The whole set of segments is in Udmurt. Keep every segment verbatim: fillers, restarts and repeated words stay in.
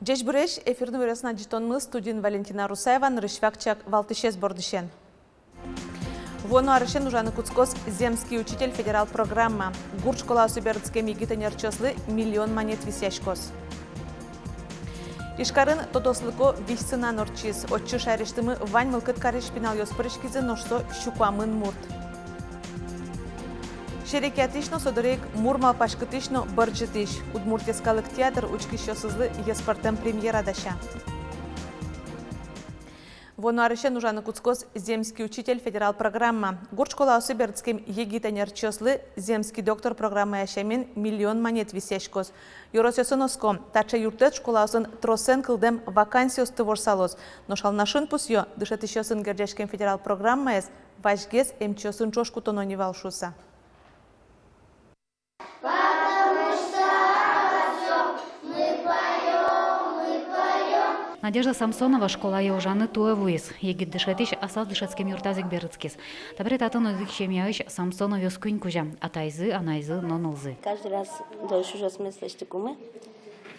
Ӟечбуресь! Эфирын иворъёсын адӟытонмы, студиын Валентина Русаева. Нырысь вакчияк валтӥсез бордысен. Вуоно арысен ужаны кутскоз «Земский учитель» федерал программа. Гурт школаосы берытскем егит ӧнерчиослы миллион манет висъяськоз. Ижкарын тодослыко визь сынан ортчиз. Отчы шаерысьтымы вань мылкыд карись пиналъёс пыриськизы, нош со сю куамын мурт. Серекъятӥсь но, со дыре ик мур малпаськытӥсь но бӧрӟытӥсь. Удмурт йӧскалык театр учкисьёсызлы йӧспӧртэм премьера дася. Вуоно арысен ужаны кутскоз «Земский учитель» федерал программа. Гурт школаосы берытскем егит ӧнерчиослы «Земский доктор» программая сямен миллион манет висъяськоз. Ёросъёсын оско, таӵе юрттэт школаосын тросэн кылдэм вакансиосты ворсалоз. Нош Алнашын пусъё, дышетӥсьёсын герӟаськем федерал программаез вазьгес эмчиосын ӵош кутоно ни вал шуыса. Надежда Самсонова школае ужаны туэ вуиз. Егит дышетӥсь аслаз дышетскем юртаз ик берытскиз. Табере татын одӥг семьяысь Самсоновъёс куинь кузя: атайзы, анайзы но нылзы. Каждый раз дорысь ужъёсмес лэсьтыкумы,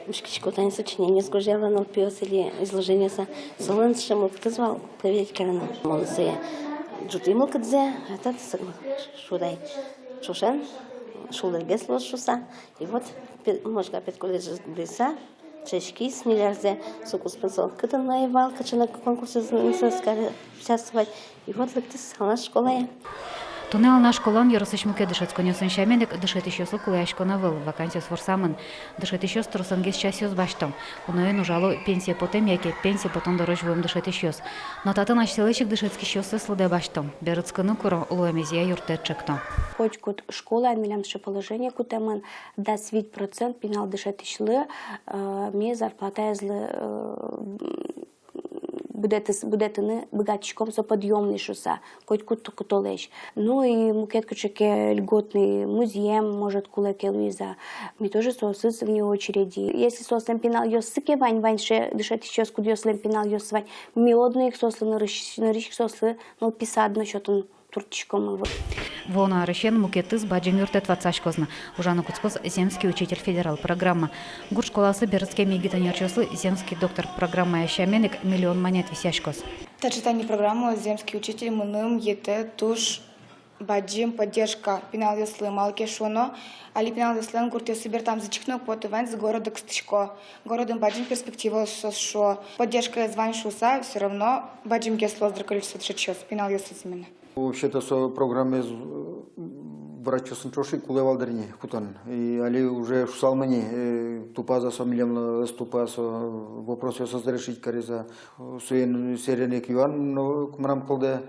мышкисько, тани сочинениос гожъяло нылпиос или изложениос-а. Солэн сыӵе мылкыдыз вал, поверить кароно. Мон сое ӝутӥ мылкыдзэ, а татын со шудай ӵошен, шулдыргес луоз шуыса. И вот пе-, Можга педколледжысь дыръя дышетскиз ньыль арзэ, со куспын со кытын но ӧй вал, кыӵе но конкурсъёсы участвовать. И вот лыктӥз Алнаш школае. Туннэ Алнаш школаын ёросысь мукет дышетсконъёсын сямен ик дышетӥсьёслы кулэяськон ӧвӧл, вакансиос ворсамын. Дышетӥсьёс тросэнгес часъёс басьто. Уноен ужало пенсие потэм яке пенсие потон дорозь вуэм дышетӥсьёс. Но татын асьсэлэсь ик дышетскисьёссэс лыдэ басьто. Берытскыны куро, луэмезъя юрттэт ӵекто. Котькуд школаын милям сыӵе положение кутэмын: дас вить процент пинал дышетӥсьлы, э, ми зарплатаезлы, э, будэтыс-, будэтыны быгатӥськом, со подъёмный шуыса, котькуд кутолэзь. Ну и мукет кыӵе ке льготный музъем, может, кулэ ке луиз-а, ми тоже соосыз вне очереди. Если соослэн пиналъёссы ке вань, вань сыӵе дышетӥсьёс, кудъёслэн пиналъёссы вань, ми одно ик соослы нырысь, нырысь ик соослы нылпи сад но сётыны турттӥськомы. Вуоно арысен мукетыз бадӟым юрттэт ватсаськоз на. Ужаны кутскоз «Земский учитель» федерал программа. Гурт школаосы берытскем егит ӧнерчиослы «Земский доктор» программая сямен ик миллион манет висъяськоз. Таӵе тани программа, «Земский учитель», мыным йӧтэ туж бадӟым поддержка пиналъёслы. Малы ке шуоно, али пиналъёслэн гуртъёсы бертамзы чик но уг поты, ваньзы городэ кыстӥсько. Городын бадӟым перспективаос, шуо. Поддержкаез вань шуыса, всё равно бадӟымгес луоз, дыр, количество дышетӥсьёс пиналъёсыз именно. Вообще-то со программаез, э, врачъёсын ӵош ик кулэ вал, дыр, ни кутон. И али уже шусалмы ни, э, тупаз-а со милемлы, ӧз тупа-а со, вопросъёсыз решить кариз-а. Соин серен ик юан но мынам кылдэ.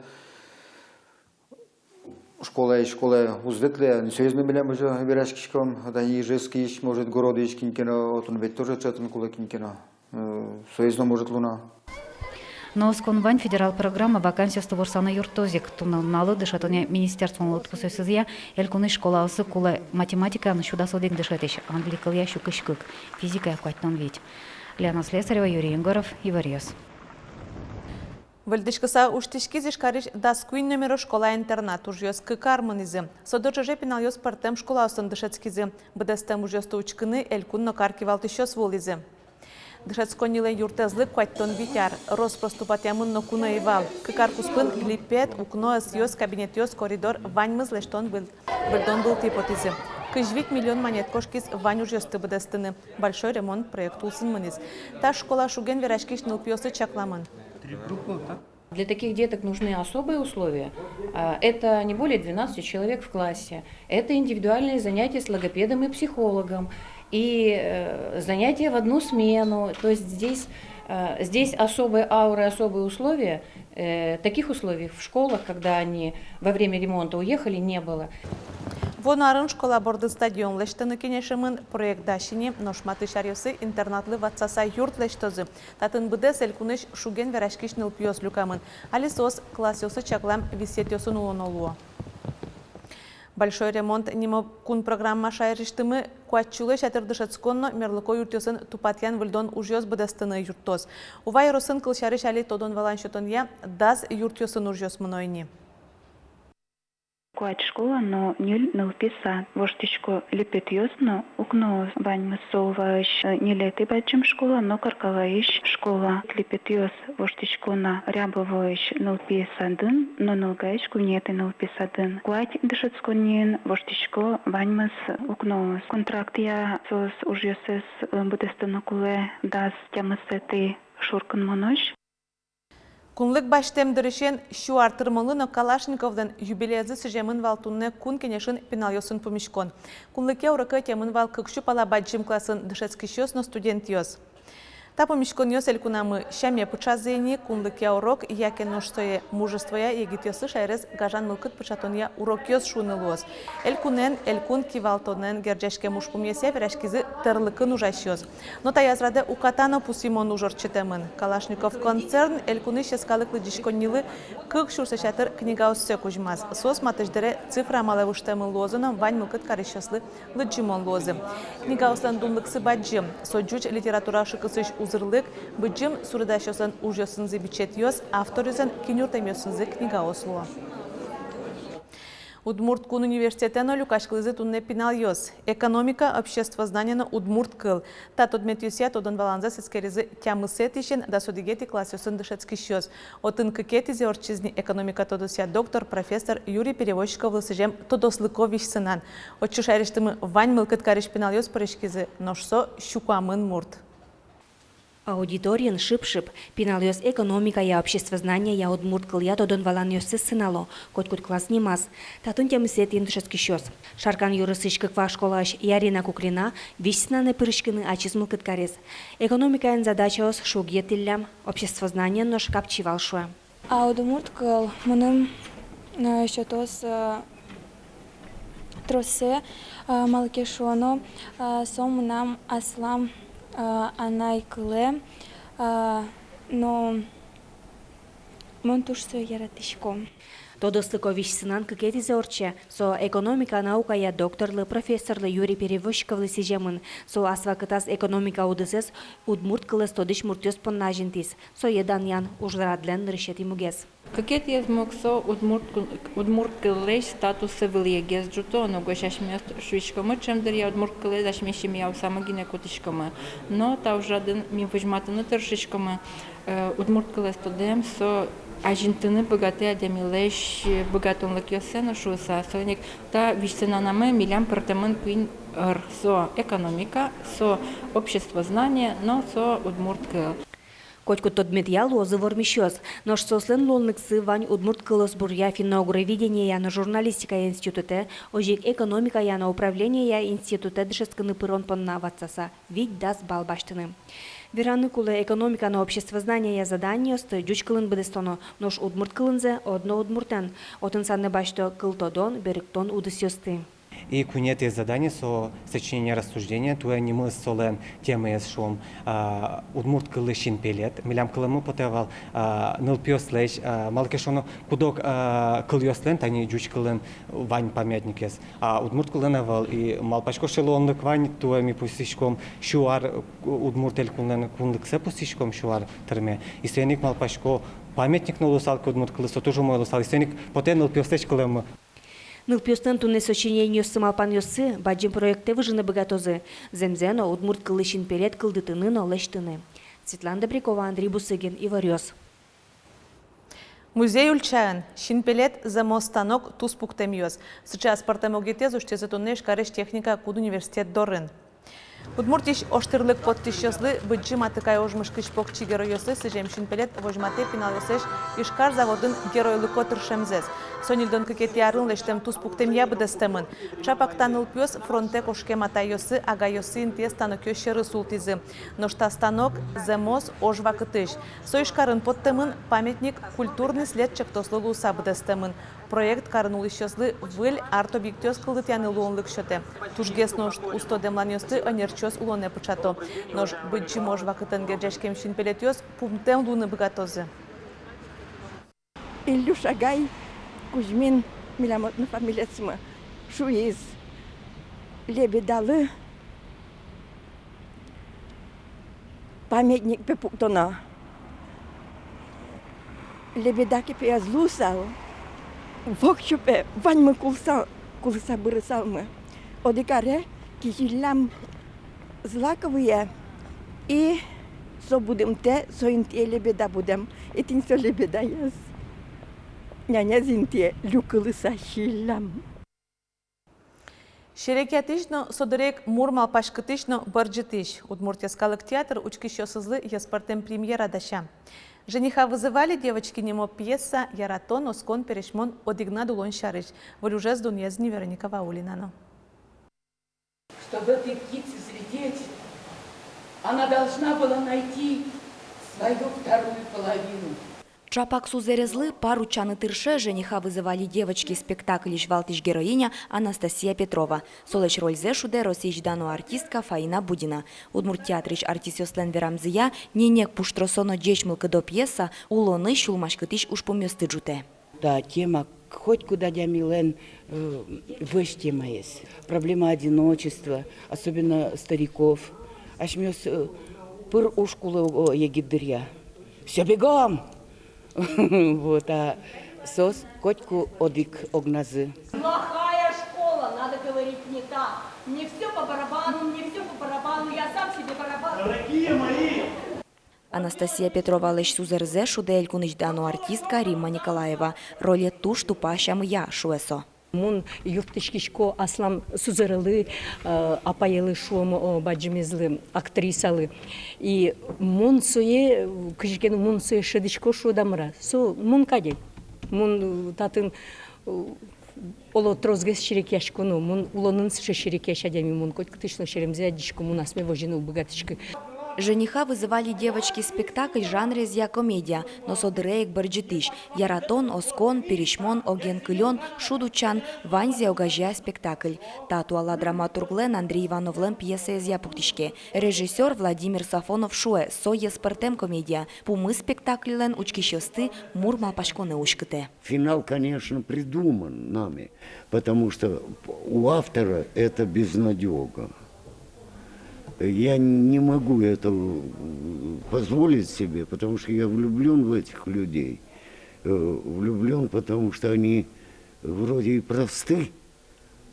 Школаысь школае уз ветлэ, соиз но милям озьы вераськиськом, тани Ижевскысь, может, городысь кин ке но, отын ведь тоже ӵектыны кулэ кин ке но. Э, соиз но, может, луоно. Но оскон вань: федерал программа вакансиосты ворсаны юрттоз ик. Туннэ нуналлы дышетонъя министерстволэн лыдпусъёсызъя, элькунысь школаосы кулэ математикаын сю дас одӥг дышетӥсь, англи кылъя сю кызь кык, физикая куатьтон вить. Лена Слесарева, Юрий Егоров, «Иворъёс». Выльдӥськыса усьтӥськиз Ижкарысь дас куинь номеро школа-интернат. Ужъёс кык ар мынӥзы. Со дыр ӵоже пиналъёс пӧртэм школаосын дышетскизы. Быдэстэм ужъёсты учкыны элькун но кар кивалтӥсьёс вуылӥзы. Дышетсконниын юртэзлы куатьтон вить ар. Рос-прос тупатъямын ноку но ӧй вал. Кык ар куспын липет, укно, ӧсъёс, кабинетъёс, коридор — ваньмыз лэсьтон выль-, выльдон вылтӥ потӥзы. Кызь вить миллион манет кошкиз вань ужъёсты быдэстыны. Большой ремонт проект улсын мынӥз. Та школа шуген вераськись нылпиослы чакламын. Для таких деток нужны особые условия. А, это не более двенадцати человек в классе. Это индивидуальные занятия с логопедом и психологом. И, э, занятия в одну смену. То есть здесь, э, здесь особая аура, особые условия. Э, таких условий в школах, когда они во время ремонта уехали, не было. Вуоно арын школа бордын стадион лэсьтыны кенешемын. Проект дась ини, нош матысь аръёсы интернатлы ватсаса юрт лэсьтозы. Татын быдэс элькунысь шуген вераськись нылпиос люкамын. Али соос классъёсы чаклам висъетъёсын улоно луо. «Большой ремонт» нимо кун программа шаерысьтымы куать сюлэсь ятыр дышетскон но мерлыко юртъёсын тупатъян-выльдон ужъёс быдэстыны юрттоз. Ува ёросын, кылсярысь, али тодон-валан сётонъя дас юртъёсын ужъёс мыно ини. Куать школа но ньыль нылпи сад. Воштӥсько липетъёс но укноос. Ваньмыз со Уваысь, э, ньылетӥ бадӟым школа но Каркалаысь школа. Липетъёс воштӥсько на Рябовоысь нылпи садын но Нылгаысь куинетӥ нылпи садын. Куать дышетсконниын воштӥсько ваньмыз укноос. Контрактъя соос ужъёссэс, э, быдэстоно кулэ дас тямысэтӥ шуркынмонозь. Кунлык басьтэм дырысен сю ар тырмонлы но Калашниковлэн юбилейзы сӥземын вал туннэ Кун Кенешын пиналъёсын пумиськон. Кунлыке урокэ ӧтемын вал кык сю пала бадӟым классын дышетскисьёс но студентъёс. Та пумиськонъёс элькунамы сяме пыӵазы ини. Кунлыке урок, яке нош сое мужествоя егитъёслы шаерез гажан мылкыд пыӵатонъя урокъёс шуыны луоз. Элькунэн, элькун кивалтонэн герӟаськем ужпумъёсъя вераськизы тӧрлыкын ужасьёс. Но таяз радэ уката но пусйымон уж ортчытэмын. Калашников концерн элькунысь йӧскалык лыдӟиськоннилы кык сюрсэсь ятыр книгаоссэ кузьмаз. Соос матысь дыре цифра амалэ выжтэмын луозы но вань мылкыд карисьёслы лыдӟымон луозы. Книгаослэн дунлыксы бадӟым. Со ӟуч литература шыкысысь узырлык, быдӟым суредасьёслэн ужъёсынызы бичетъёс, авторъёслэн киньыртэмъёсынызы книгаос луо. Удмурт кун университетэ но люкаськылӥзы туннэ пиналъёс. Экономика, обществознание но удмурт кыл. Та тодметъёсъя тодон-валанзэс эскеризы тямысэтӥысен дас одӥгетӥ классъёсын дышетскисьёс. Отын кыкетӥзэ ортчиз ни экономика тодосъя доктор, профессор Юрий Перевозчиковлы сӥзем тодослыко визьсынан. Отчы шаерысьтымы вань мылкыд карись пиналъёс пыриськизы, нош со сю куамын мурт. Аудиториын шып-шып. Пиналъёс экономикая, обществознаниея, удмурт кылъя тодон-валанъёссэс сынало, котькуд класс нимаз. Татын тямысэтӥын дышетскисьёс. Шаркан ёросысь Кыква школаысь Ярина Куклина визьсынан пыриськыны ачиз мылкыд кариз. Экономикаен задачаос шуг йӧтӥллям, обществознаниен нош капчи вал, шуэ. А удмурт кыл мыным, э, сётоз, э, троссэ, э, малы ке шуоно, э, со мынам аслам, э, анай кылэ, э, но мон туж сое яратӥсько. Тодослыко визьсынан кыкетӥзэ ортче. Со экономика наукая докторлы, профессорлы Юрий Перевозчиковлы сӥземын. Со ас вакытаз экономика удысэз удмурт кылэз тодӥсь муртъёс понна азинтӥз. Сое данъян ужрадлэн нырысетӥ мугез. Кыкетӥез муг со удмурт ку-, удмурт кыллэсь статуссы вылӥегес ӝуто. Ногош асьмеос шуиськомы, чем дыръя удмурт кылэз асьме семьяосамы гинэ кутӥськомы. Но та ужрадын ми возьматыны тыршиськомы, э, удмурт кылэз тодэм со азинтыны быгатэ адямилэсь быгатонлыкъёссэ но шуыса. Соин ик та визьсынанамы милям пыртэмын куинь ӧр: со экономика, со обществознание но со удмурт кыл. Котькуд тодметъя луозы вормисьёс, нош соослэн луонлыксы вань удмурт кылосбуръя, финно-угроведениея но журналистикая институтэ, озьы ик экономикая но управлениея институтэ дышетскыны пырон понна ватсаса вить-дас балл басьтыны. Вераны кулэ, экономика но обществознаниея заданиосты ӟуч кылын быдэстоно, нош удмурт кылынзэ одно удмуртэн. Отын санэ басьто кылтодон, берыктон удысъёсты. И куинетӥез задание со сочинение-рассуждение, туэ нимыз солэн темаез, шуом, а, удмурт кыллы синпелет. Милям кылэммы потэ вал, а, нылпиослэсь, а, малы ке шуоно, куд-ог, а, кылъёслэн, тани ӟуч кылын вань памятникез, а удмурт кылын ӧвӧл. И малпасько, сыӵе луонлык вань, туэ ми пусйиськом сю ар, удмурт элькунлэн кунлыксэ пусйиськом сю ар тырме. И соин ик малпасько, памятник но луысал ке удмурт кыллы, со туж умой луысал. И соин ик потэ нылпиослэсь кылэммы. Нылпиослэн туннэ сочинениоссы, малпанъёссы бадӟым проектэ выжыны быгатозы. Зэмзэ но, удмурт кыллы синпелет кылдытыны но лэсьтыны. Светлана Добрякова, Андрей Бусыгин, «Иворъёс». Музей ульчаын синпелет, зэмос станок, туспуктэмъёс. Сыӵе аспӧртэм огетэз усьтӥзы туннэ Ижкарысь техника кун университет дорын. Удмуртиысь ожтӥрлык поттӥсьёслы, Быдӟым Атыкай ожмаськысь покчи геройёслы сӥзем синпелет возьматэ пиналъёслэсь Ижкар заводын геройлыко тыршемзэс. Со ньыльдон кыкетӥ арын лэсьтэм туспуктэмъя быдэстэмын. Чапак та нылпиос фронтэ кошкем атайёссы, агайёссы интыез станокъёс сьӧры султӥзы. Нош та станок зэмос, ож вакытысь. Со Ижкарын поттэмын, памятник «Культурный след» чектослы луыса быдэстэмын. Проект карын улӥсьёслы выль арт-объектъёс кылдытъяны луонлык сётэ. Тужгес но ус-, устодэм ланъёсты ӧнерчиос улонэ пыӵато. Нош Быдӟым ож вакытэн герӟаськем синпелетъёс пумтэм луыны быгатозы. Ильюш агай Кузьмин, милям однофамилецмы, шуиз: Лебедалы памятник, пе, пуктоно. Лебеда ке, пе, ӧз луысал, Воксё пе ваньмы кулыса, кулыса бырысалмы. Одӥг аре кизиллям злаковые, и со будымтэ, со интые лебеда будэм, и тӥни со лебедаяз нянез интые люкылыса сииллям. Серекъятӥсь но со дыре ик мур малпаськытӥсь но бӧрӟытӥсь. Удмурт йӧскалык театр учкисьёсызлы йӧспӧртэм премьера дася. «Жениха вызывали девочки» нимо пьеса яратон, оскон, пересьмон, одӥгнад улон сярысь. Выль ужез дунъяз ни Вероника Ваулина но. Чтобы этой птице взлететь, она должна была найти свою вторую половину. Ӵапак сузэрезлы пар утчаны тырше «Жениха вызывали девочки» спектакльысь валтӥсь героиня Анастасия Петрова. Солэсь рользэ шудэ Россиысь дано артистка Фаина Будина. Удмурт театрысь артистъёслэн верамзыя, ненег пуштросо но ӟеч мылкыдо пьеса улонысь сюлмаськытӥсь ужпумъёсты ӝутэ. Та тема котькуд адямилэн, э, вӧсь темаез. Проблема одиночества, особенно стариков. Асьмеос, э, пыр уж кулэ, о, егит дыръя. Всё бегом! Вот, а соос котьку одӥг огназы. Плохая школа, надо говорить не так. Мне всё по барабану, мне всё по барабану, я сам себе барабан. Дорогие мои! Анастасия Петровалэсь сузэрзэ шудэ элькунысь дано артистка Римма Николаева. Роле туж тупа сямъя, шуэ со. Мон юрттӥськисько аслам сузэрелы, э, апаелы, шуом, о, бадӟымезлы, актрисалы. И мон сое, кызьы ке но мон сое шӧдӥсько, шуод-а, мар-а. Со мон кадь ай. Мон, э, татын, э, оло, тросгес серекъясько но, мон улонын сыӵе серекъясь адями, мон котькытысь но серемзэ адӟисько, мон асме возьыны уг быгатӥськы. «Жениха вызывали девочки» спектакль жанрезъя комедия, но со дыре ик бӧрӟытӥсь. Яратон, оскон, пересьмон, оген кылён, шуд утчан — ваньзэ огазея спектакль. Та туала драматурглэн Андрей Ивановлэн пьесаезъя пуктӥське. Режиссёр Владимир Сафонов шуэ, со йӧспӧртэм комедия. Пумыз спектакльлэн учкисьёсты мур малпаськонэ уськытэ. Финал, конечно, придуман нами, потому что у автора это безнадёга. Я не могу это, э, позволить себе, потому что я влюблён в этих людей. Э, влюблён, потому что они вроде и просты,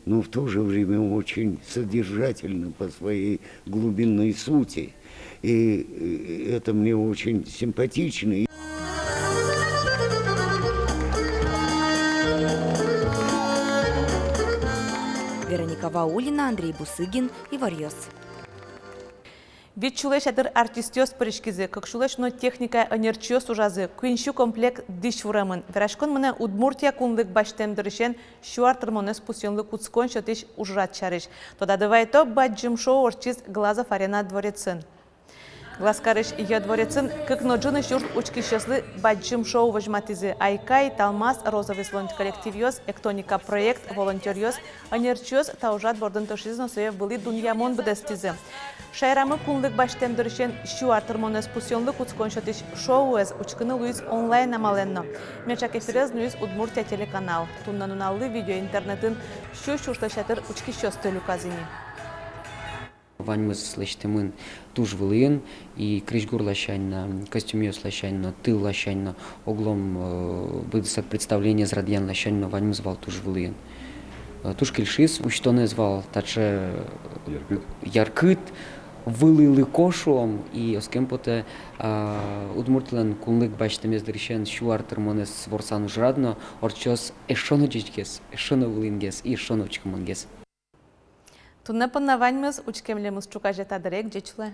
но в то же время очень содержательны по своей глубинной сути. И, э, это мне очень симпатично. Вероника Ваулина, Андрей Бусыгин, «Иворъёс». Вить сюлэсь ятыр артистъёс пыриськизы, кык сюлэсь но техникая ӧнерчиос ужазы, куинь сю комплект дӥсь вуремын. Вераськон мынэ Удмуртия кунлык басьтэм дырысен сю ар тырмонэз пусъёнлы кутскон сётӥсь ужрад сярысь. Тодады вайытом, бадӟым шоу ортчиз Глазов Арена дворецын. Глазкарысь йӧ дворецын кык но ӝыны сюрс учкисьёслы бадӟым шоу возьматӥзы. «Айкай», «Талмас», «Розовый слон» коллективъёс, «Эктоника» проект, волонтёръёс, ӧнерчиос. Та ужрад бордын тыршизы но сое вылӥ дунъямон быдэстӥзы. Шаерамы кунлык басьтэм дырысен сю ар тырмонэз пусъёнлы кутскон сётӥсь шоуэз учкыны луиз онлайн амалэн но. Меӵак эфирез нуиз «Удмуртия» телеканал. Туннэ нуналлы видео интернетын сю сюрслэсь ятыр учкисьёсты люказы ни. Ваньмыз лэсьтэмын туж вылӥын, и крезьгур ласянь но, костюмъёс ласянь но, тыл ласянь но, оглом, э, быдэсак представлениез радъян ласянь но ваньмыз вал туж вылӥын. Э, туж кельшиз, усьтонэз вал таӵе, э, яркыт, вылӥлыко, шуом, и оскем потэ, а, Удмуртилэн кунлык басьтэмез дырысен сю ар тырмонэз ворсан ужрад но ортчоз эшшо но ӟечгес, эшшо но вылӥнгес и эшшо но учкымонгес. Туннэ понна ваньмыз. Учкемлы муш ӵуказе та дыре ик. Ӟеч улэ.